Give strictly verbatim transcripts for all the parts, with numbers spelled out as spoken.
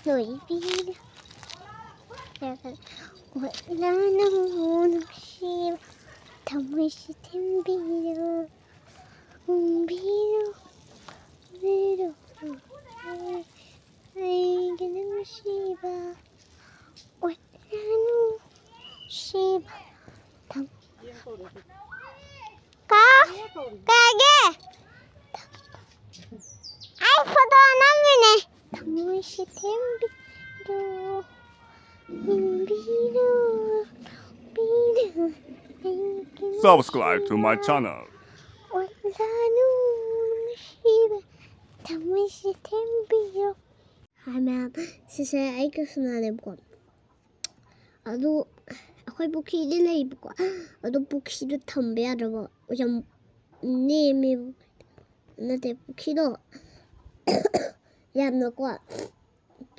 ꯂꯣꯏꯕꯤꯔ꯫ ꯑꯣꯠꯂꯅꯨ ꯅꯨꯡꯁꯤꯕ ꯊꯃꯣꯏꯁꯤ ꯊꯦꯝꯕꯤꯔꯣ꯫ ꯎꯝꯕꯤꯔꯣ, ꯎꯝꯕꯤꯔꯣ, ꯑꯩꯒꯤ ꯅꯨꯡꯁꯤꯕ꯫ ꯑꯣꯠꯂꯅꯨ ꯅꯨꯡꯁꯤꯕ ꯊꯝ-, ꯀꯥ, ꯀꯩꯒꯤ? ꯑꯩ ꯐꯣꯇꯣ ꯅꯝꯃꯤꯅꯦ꯫ ꯊꯃꯣꯏꯁꯤ ꯊꯦꯝꯕꯤꯔꯣ, ꯊꯦꯝꯕꯤꯔꯣ, ꯊꯦꯝꯕꯤꯔꯣ, ꯑꯩꯒꯤ Subscribe to my channel. ꯑꯣꯠꯂꯅꯨ ꯅꯨꯡꯁꯤꯕ ꯊꯃꯣꯏꯁꯤ ꯊꯦꯝꯕꯤꯔꯣ꯫ ꯍꯥꯏ ꯃꯌꯥꯝ, ꯁꯤꯁꯦ ꯑꯩ ꯀ꯭ꯔꯤꯁꯅꯥꯅꯦꯕꯀꯣ꯫ ꯑꯗꯨ ꯑꯩꯈꯣꯏ ꯄꯨꯈ꯭ꯔꯤꯗꯤ ꯂꯩꯕꯀꯣ꯫ ꯑꯗꯨ ꯄꯨꯈ꯭ꯔꯤꯗꯣ ꯊꯝꯕ ꯌꯥꯗ꯭ꯔꯕ, ꯌꯥꯝ ꯅꯦꯝꯃꯦꯕ꯫ ꯅꯠꯇꯦ, ꯄꯨꯈ꯭ꯔꯤꯗꯣ ꯌꯥꯝꯅꯀꯣ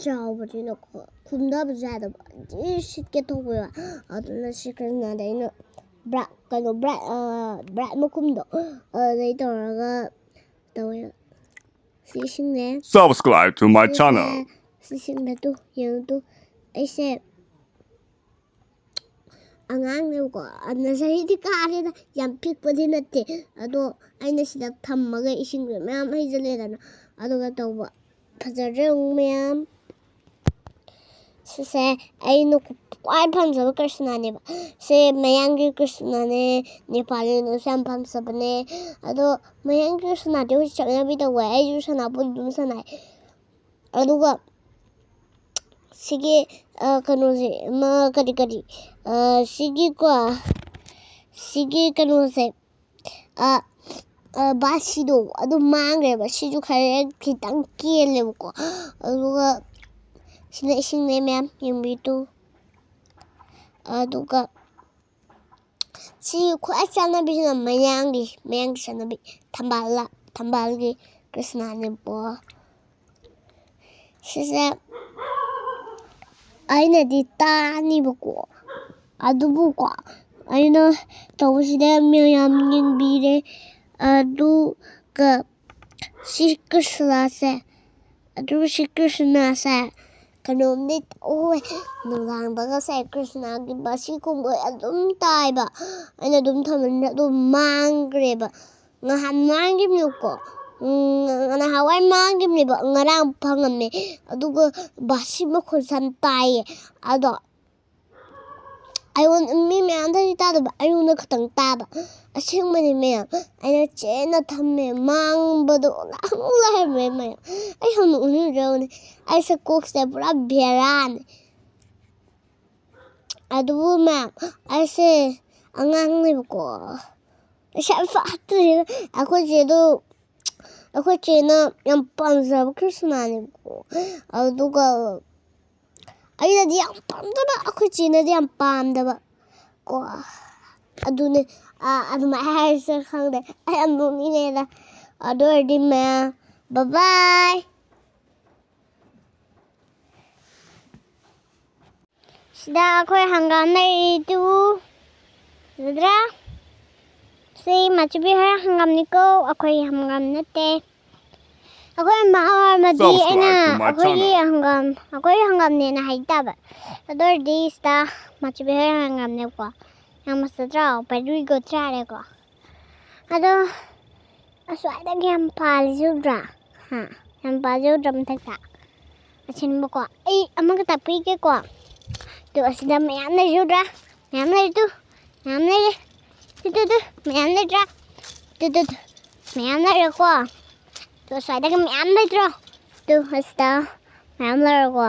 ꯆꯥꯎꯕꯅꯤꯅꯀꯣ ꯀꯨꯝꯊꯕꯁꯨ ꯌꯥꯗꯕ, ꯖꯤꯔ ꯁꯤꯠꯀꯦ ꯇꯧꯕ꯫ ꯑꯗꯨꯅ ꯁꯤ ꯀ꯭ꯔꯤꯁꯅꯥꯗ ꯑꯩꯅ ꯕ꯭ꯔꯥꯏꯠ, ꯀꯩꯅꯣ, ꯕ꯭ꯔꯥꯏꯠ, ꯑ, ꯕ꯭ꯔꯥꯏꯠ ꯃꯈꯨꯝꯗꯣ, ꯑꯗꯩ ꯇꯧꯔꯒ ꯇꯧꯋꯦ꯫ ꯁꯤ ꯏꯁꯤꯡꯅꯦ꯫ Subscribe to my channel. ꯁꯤꯁꯤꯡꯗ ꯇꯨ ꯌꯦꯡꯉꯨ ꯇꯨ꯫ ꯑꯩꯁꯦ ꯑꯉꯥꯡꯅꯦꯕꯀꯣ, ꯅꯁꯔꯤꯗꯤ ꯀꯥꯔꯦꯗ, ꯌꯥꯝ ꯄꯤꯛꯄꯗꯤ ꯅꯠꯇꯦ꯫ ꯑꯗꯣ ꯑꯩꯅ ꯁꯤꯗ ꯊꯝꯃꯒ ꯏꯁꯤꯡꯁꯦ ꯃꯌꯥꯝ ꯍꯩꯖꯤꯜꯂꯦꯗꯅ, ꯑꯗꯨꯒ ꯇꯧꯕ꯫ ꯐꯖꯗ꯭ꯔꯦ ꯌꯦꯡꯉꯨ ꯃꯌꯥꯝ꯫ ꯁꯤꯁꯦ ꯑꯩꯅ ꯈ꯭ꯋꯥꯏ ꯄꯥꯝꯖꯕ ꯀ꯭ꯔꯤꯁꯅꯥꯅꯦꯕ꯫ ꯁꯦ ꯃꯌꯥꯡꯒꯤ ꯀ꯭ꯔꯤꯁꯅꯥꯅꯦ, ꯅꯦꯄꯥꯂꯤꯅꯁꯨ ꯌꯥꯝ ꯄꯥꯝꯖꯕꯅꯦ꯫ ꯑꯗꯣ ꯃꯌꯥꯡꯒꯤ ꯀ꯭ꯔꯤꯁꯅꯥꯗꯤ ꯍꯧꯖꯤꯛ ꯆꯠꯅꯕꯤ ꯇꯧꯋꯦ, ꯑꯩꯁꯨ ꯁꯅꯥꯄꯣꯠ ꯑꯗꯨꯝ ꯁꯥꯟꯅꯩ꯫ ꯑꯗꯨꯒ ꯁꯤꯒꯤ, ꯑ, ꯀꯩꯅꯣꯁꯦ, ꯑꯃ, ꯀꯔꯤ, ꯀꯔꯤ, ꯑ, ꯁꯤꯒꯤꯀꯣ, ꯁꯤꯒꯤ ꯀꯩꯅꯣꯁꯦ, ꯑ, ꯑ, ꯕꯥꯁꯤꯗꯣ ꯑꯗꯨ ꯃꯥꯡꯈ꯭ꯔꯦꯕ꯫ ꯁꯤꯁꯨ ꯈꯔ ꯈꯤꯇꯪ ꯀꯦꯜꯂꯦꯕꯀꯣ꯫ ꯑꯗꯨꯒ ꯁꯤꯅ ꯏꯁꯤꯡꯅꯦ ꯃꯌꯥꯝ, ꯌꯦꯡꯕꯤꯌꯨ꯫ ꯑꯗꯨꯒ ꯁꯤ ꯈ꯭ꯋꯥꯏ ꯆꯠꯅꯕꯤꯁꯤꯅ ꯃꯌꯥꯡꯒꯤ, ꯃꯌꯥꯡꯒꯤ ꯆꯠꯅꯕꯤ ꯊꯝꯕꯥꯜ ꯂꯥ-, ꯊꯝꯕꯥꯜꯒꯤ ꯀ꯭ꯔꯤꯁꯅꯥꯅꯦꯕꯀꯣ꯫ ꯁꯤꯁꯦ ꯑꯩꯅꯗꯤ ꯇꯥꯅꯤꯕꯀꯣ, ꯑꯗꯨꯕꯨꯀꯣ ꯑꯩꯅ ꯇꯧꯕꯁꯤꯗ ꯃꯌꯥꯝ ꯌꯦꯡꯕꯤꯔꯦ꯫ ꯑꯗꯨꯒ ꯁꯤ ꯀ꯭ꯔꯤꯁꯅꯥꯁꯦ, ꯑꯗꯨ ꯁꯤ ꯀ꯭ꯔꯤꯁꯅꯥꯁꯦ ꯀꯩꯅꯣꯝꯗꯤ ꯇꯧꯋꯦ꯫ ꯅꯨꯡꯗꯥꯡꯗꯒꯁꯦ ꯀ꯭ꯔꯤꯁꯅꯥꯒꯤ ꯕꯥꯁꯤ ꯈꯣꯡꯕ ꯑꯗꯨꯝ ꯇꯥꯏꯕ꯫ ꯑꯩꯅ ꯑꯗꯨꯝ ꯊꯝꯕꯅꯤꯅ ꯑꯗꯨꯝ ꯃꯥꯡꯈ꯭ꯔꯦꯕ꯫ ꯉꯍꯥꯟ ꯃꯥꯡꯈꯤꯕꯅꯦꯕꯀꯣ꯫ ꯎꯝ, ꯅꯍꯥꯟꯋꯥꯏ ꯃꯥꯡꯈꯤꯕꯅꯦꯕ꯫ ꯉꯔꯥꯡ ꯐꯪꯉꯝꯃꯦ꯫ ꯑꯗꯨꯒ ꯕꯥꯁꯤ ꯃꯈꯣꯟꯁꯦ ꯌꯥꯝ ꯇꯥꯏꯌꯦ꯫ ꯑꯗꯣ ꯑꯩꯉꯣꯟꯗ ꯃꯤ ꯃꯌꯥꯝꯗꯗꯤ ꯇꯥꯗꯕ, ꯑꯩꯉꯣꯟꯗ ꯈꯛꯇꯪ ꯇꯥꯕ꯫ ꯑꯁꯦꯡꯕꯅꯦ ꯃꯌꯥꯝ, ꯑꯩꯅ ꯆꯦꯠꯅ ꯊꯝꯃꯦ, ꯃꯥꯡꯕꯗꯣ ꯂꯥꯡ ꯂꯩꯔꯝꯃꯦ ꯃꯌꯥꯝ꯫ ꯑꯩ ꯌꯥꯝ ꯅꯣꯛꯅꯤꯡꯗ꯭ꯔꯕꯅꯦ꯫ ꯑꯩꯁꯦ ꯀꯣꯛꯁꯦ ꯄꯨꯔꯥ ꯕꯦꯔꯥꯅꯦ꯫ ꯑꯗꯨꯕꯨ ꯃꯌꯥꯝ, ꯑꯩꯁꯦ ꯑꯉꯥꯡꯅꯦꯕꯀꯣ꯫ ꯄꯩꯁꯥ ꯌꯥꯝ ꯄꯥꯗ꯭ꯔꯤꯗ꯫ ꯑꯩꯈꯣꯏ ꯆꯦꯗꯣ, ꯑꯩꯈꯣꯏ ꯆꯦꯅ ꯌꯥꯝ ꯄꯥꯝꯖꯕ ꯀ꯭ꯔꯤꯁꯅꯥꯅꯦꯕꯀꯣ꯫ ꯑꯗꯨꯒ ꯑꯩꯅꯗꯤ ꯌꯥꯝ ꯄꯥꯝꯖꯕ, ꯑꯩꯈꯣꯏ ꯆꯦꯅꯗꯤ ꯌꯥꯝ ꯄꯥꯝꯗꯕ ꯀꯣ꯫ ꯑꯗꯨꯅꯦ, ꯑ, ꯑꯗꯨꯃꯥꯏꯅ ꯍꯥꯏꯔꯁꯤꯔ ꯈꯪꯗꯦ꯫ ꯑꯩ ꯌꯥꯝ ꯅꯣꯛꯅꯤꯡꯉꯦꯗ꯫ ꯑꯗꯨ ꯑꯣꯏꯔꯗꯤ ꯃꯌꯥꯝ, bye bye꯫ ꯁꯤꯗ ꯑꯩꯈꯣꯏ ꯍꯪꯒꯥꯝ ꯂꯩꯔꯤꯗꯨ ꯎꯗ꯭ꯔꯥ? ꯁꯤ ꯃꯆꯨꯕꯤ ꯍꯣꯏ ꯍꯪꯒꯥꯝꯅꯤꯀꯣ, ꯑꯩꯈꯣꯏ ꯍꯪꯒꯥꯝ ꯅꯠꯇꯦ꯫ ꯑꯩꯈꯣꯏ ꯃꯥ ꯑꯣꯏꯔꯝꯃꯗꯤ ꯑꯩꯅ ꯑꯩꯈꯣꯏꯒꯤ ꯍꯪꯒꯥꯝ, ꯑꯩꯈꯣꯏ ꯍꯪꯒꯥꯝꯅꯦꯅ ꯍꯥꯏ ꯇꯥꯕ꯫ ꯑꯗꯨ ꯑꯣꯏꯔꯗꯤ ꯁꯤꯗ ꯃꯆꯨꯕꯤ ꯍꯣꯏ ꯍꯪꯒꯥꯝꯅꯦꯀꯣ꯫ ꯌꯥꯝ ꯃꯁꯛ ꯇ꯭ꯔꯥꯎ ꯄꯥꯏꯔꯨꯏ ꯒꯣ ꯇ꯭ꯔꯥꯔꯦꯀꯣ꯫ ꯑꯗꯣ ꯑꯁ꯭ꯋꯥꯏꯗꯒ ꯌꯥꯝ ꯄꯥꯜꯂꯤꯁꯦ ꯎꯗ꯭ꯔꯥ? ꯍꯥ? ꯌꯥꯝ ꯄꯥꯜꯂꯤꯁꯦ ꯎꯗ꯭ꯔꯥ ꯃꯊꯛꯇ? ꯑꯁꯤꯟꯕꯀꯣ꯫ ꯑꯩ ꯑꯃꯒ ꯇꯥꯛꯄꯤꯒꯦꯀꯣ꯫ ꯑꯗꯣ ꯑꯁꯤꯗ ꯃꯌꯥꯝ ꯂꯩꯔꯤꯁꯦ ꯎꯗ꯭ꯔꯥ? ꯃꯌꯥꯝ ꯂꯩꯔꯤ ꯇꯨ꯫ ꯃꯌꯥꯝ ꯂꯩꯔꯦ꯫ ꯇꯨ, ꯇꯨ, ꯇꯨ꯫ ꯃꯌꯥꯝ ꯂꯩꯇ꯭ꯔꯥ? ꯇꯨ, ꯇꯨ, ꯇꯨ꯫ ꯃꯌꯥꯝ ꯂꯩꯔꯦꯀꯣ꯫ ꯇꯨ, ꯑꯁ꯭ꯋꯥꯏꯗꯒ ꯃꯌꯥꯝ ꯂꯩꯇ꯭ꯔꯣ? ꯇꯨ, ꯑꯁꯤꯗ ꯃꯌꯥꯝ ꯂꯩꯔꯦꯀꯣ꯫